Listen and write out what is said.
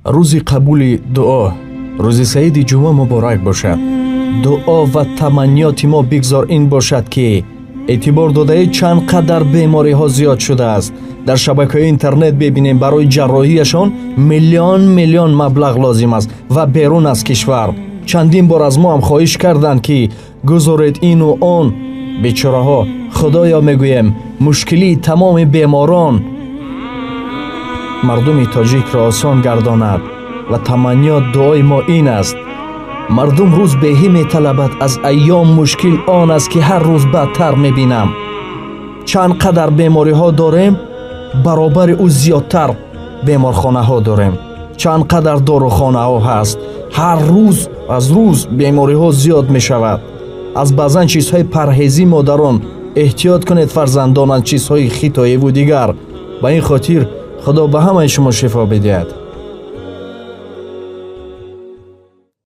Рӯзи қабули дуо, рӯзи саиди ҷумъа муборак бошад. Дуо ва таманниёти мо бигзор ин бошад, ки эътибор додаед, чанд қадар бемориҳо зиёд шудааст. Дар шабакаҳои интернет бибинем, барои ҷарроҳияшон миллион миллион маблағ лозим аст ва берун аз кишвар. Чандин бор аз мо ҳам хоҳиш карданд, ки гузоред ину он. Бечораҳо, Худоё, мегӯем, мушкилии тамоми беморон, мардуми тоҷикро осон гардонад ва таманниёт, дуои мо ин аст. Мардум рӯз беҳӣ металабад аз айём. Мушкил он аст, ки ҳар рӯз бадтар мебинам. Чанд қадар бемориҳо дорем, баробари ӯ зиёдтар беморхонаҳо дорем. Чанд қадар дорухонаҳо ҳаст. Ҳар рӯз аз рӯз бемориҳо зиёд мешавад. Аз баъзан чизҳои парҳезӣ, модарон, эҳтиёт кунед фарзандон аз чизҳои хитоиву дигар. Ба ин хотир Худо ба ҳамаи шумо шифо бидиҳад.